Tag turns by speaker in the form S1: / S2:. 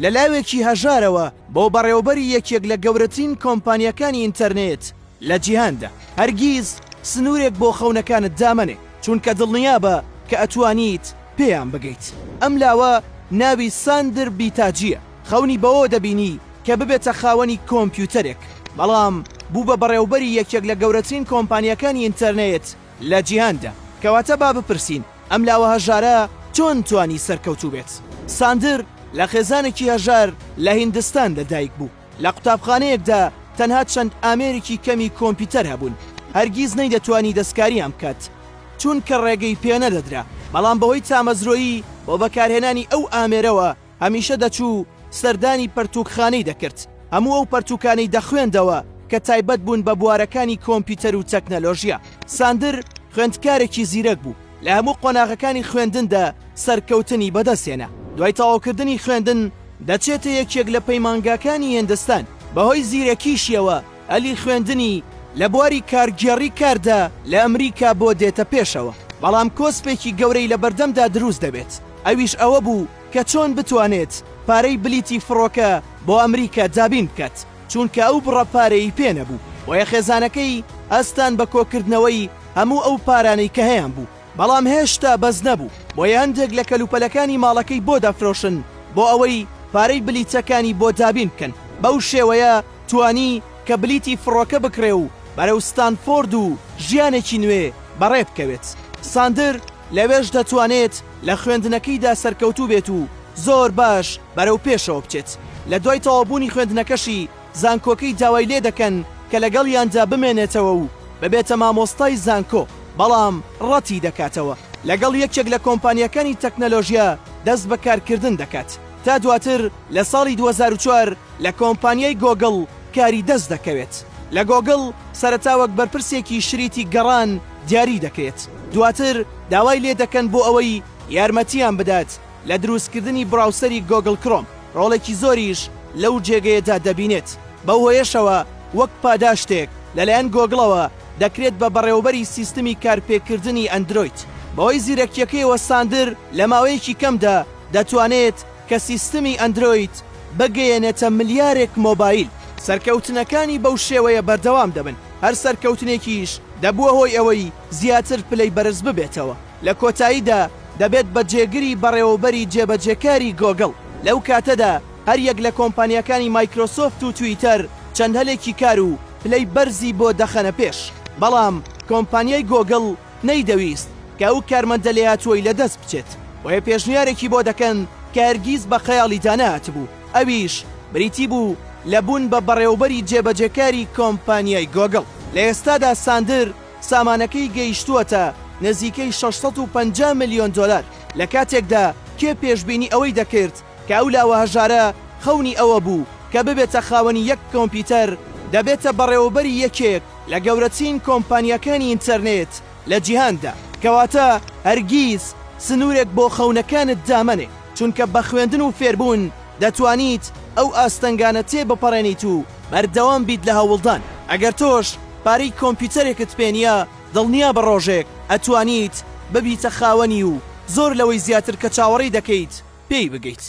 S1: لە لاوێکی هەژارەوە بۆ بەڕێوەبەری یەکێک لە گەورەترین کۆمپانیاکانی ئینتەرنێت لە جیهاندا. هەرگیز سنوورێک بۆ خەونەکانت دامەنێ، چونکە دڵنیابە کە ئەتوانیت پێیان بگەیت. ئەم لاوە ناوی ساندر بیتاجییە، خەونی بەوەوە دەبینی کە ببێتە خاوەنی کۆمپیوتەرێک، بەڵام بوو بە بەڕێوبەری یەکێک لە گەورەترین کۆمپانیاکانی ئینتەرنێت لە جیهاندا. کەواتە با بپرسین ئەم لاوە هەژارە چۆن توانی سەرکەوتوو بێت؟ ساندر لە خێزانێکی هەژار لە هیندستان لەدایک بوو. لە قوتابخانەیەکدا تەنها چەند ئامێرێکی کەمی کۆمپیوتەر هەبوون، هەرگیز نەیدەتوانی دەستکارییان بکات، چونکە ڕێگەی پێنەدەدرا، بەڵام بەهۆی تامەزرۆیی بۆ بەکارهێنانی ئەو ئامێرەوە هەمیشە دەچوو سەردانی پەرتووکخانەی دەکرد، هەموو ئەو پەرتووکانەی دەخوێندەوە کە تایبەت بوون بە بوارەکانی کۆمپیوتەر و تەکنەلۆژیا. ساندر خوێندکارێکی زیرەک بوو، لە هەموو قۆناغەکانی خوێندندا سەرکەوتنی بەدەستهێنا. دوای تەواوکردنی خوێندن دەچێتە یەکێک لە پەیمانگاکانی هێندستان، بەهۆی زیرەکیشیەوە هەلی خوێندنی لە بواری کارگێڕی کاردا لە ئەمریکا بۆ دێتە پێشەوە، بەڵام کۆسپێکی گەورەی لەبەردەمدا دروست دەبێت، ئەویش ئەوە بوو کە چۆن بتوانێت پارەی بلیتی فڕۆکە بۆ ئەمریکا دابین بکات، چونکە ئەو بڕە پارەی پێ نەبوو، بۆیە خێزانەکەی هەستان بە کۆکردنەوەی هەموو ئەو پارانەی کە هەیانبوو. بەڵام هێشتا بەس نەبوو، بۆیە هەندێک لە کەلوپەلەکانی ماڵەکەی بۆ دەفرۆشن بۆ ئەوەی پارەی بلیتەکانی بۆ دابین بکەن، بەو شێوەیە توانی کە بلیتی فڕۆکە بکڕێ و بەرەو ستانفۆرد و ژیانێکی نوێ بەڕێ بکەوێت. ساندر لەوێش دەتوانێت لە خوێندنەکەیدا سەرکەوتوو بێت و زۆر باش بەرەو پێشەوە بچێت. لە دوای تەواوبوونی خوێندنەکەشی زانکۆکەی داوای لێدەکەن کە لەگەڵیاندا بمێنێتەوە و ببێتە مامۆستای زانکۆ، بەڵام ڕەتی دەکاتەوە. لەگەڵ یەکێک لە کۆمپانیاکانی تەکنەلۆژیا دەست بە کارکردن دەکات، تا دواتر لە ساڵی 2004 لە کۆمپانیای گۆگڵ کاری دەست دەکەوێت. لە گۆگڵ سەرەتا وەک بەرپرسێکی شریتی گەڕان دیاری دەکرێت، دواتر داوای لێدەکەن بۆ ئەوەی یارمەتیان بدات لە دروستکردنی browser ی گۆگڵ کرۆم، ڕۆڵێکی زۆریش لەو جێگەیەدا دەبینێت، بەو هۆیەشەوە وەک پاداشتێک لەلایەن گۆگڵەوە دەکرێت بە بەڕێوەبەری سیستمی کارپێکردنی ئەندرۆید. بەهۆی زیرەکییەکەیەوە ساندر لە ماوەیەکی کەمدا دەتوانێت کە سیستمی ئەندرۆید بگەیەنێتە ملیارێک مۆبایل. سەرکەوتنەکانی بەو شێوەیە بەردەوام دەبن، هەر سەرکەوتنێکیش دەبووە هۆی ئەوەی زیاتر پلەی بەرز ببێتەوە. لە کۆتاییدا دەبێت بە جێگری بەڕێوەبەری جێبەجێکاری گۆگڵ. لەو کاتەدا هەریەک لە کۆمپانیاکانی مایکرۆسۆفت و تویتەر چەند هەلێکی کار و پلەی بەرزی بۆ دەخەنە پێش، بەڵام کۆمپانیای گۆگڵ نەیدەویست کە ئەو کارمەندە لێهاتووەی لەدەست بچێت، بۆیە پێشنیارێکی بۆ دەکەن کە هەرگیز بە خەیاڵیدا نەهاتبوو، ئەویش بریتی بوو لە بوون بە بەڕێوەبەری جێبەجێکاری کۆمپانیای گۆگڵ. لە ئێستادا ساندر سامانەکەی گەیشتووەتە نزیکەی 650 ملیۆن دۆلار، لە کاتێکدا کێ پێشبینی ئەوەی دەکرد کە ئەو لاوە هەژارە خەونی ئەوە بوو کە ببێتە خاوەنی یەک کۆمپیوتەر، دەبێتە بەڕێوەبەری یەکێک لە گەورەترین کۆمپانیاکانی ئینتەرنێت لە جیهاندا. کەواتە هەرگیز سنوورێک بۆ خەونەکانت دامەنێ، چونکە بە خوێندن و فێربوون دەتوانیت ئەو ئاستەنگانە تێبپەڕێنیت و بەردەوام بیت لە هەوڵدان. ئەگەر تۆش پارەی کۆمپیوتەرێکت پێ نییە، دڵنیابە ڕۆژێک ئەتوانیت ببیتە خاوەنی و زۆر لەوەی زیاتر کە چاوەڕێی دەکەیت پێی بگەیت.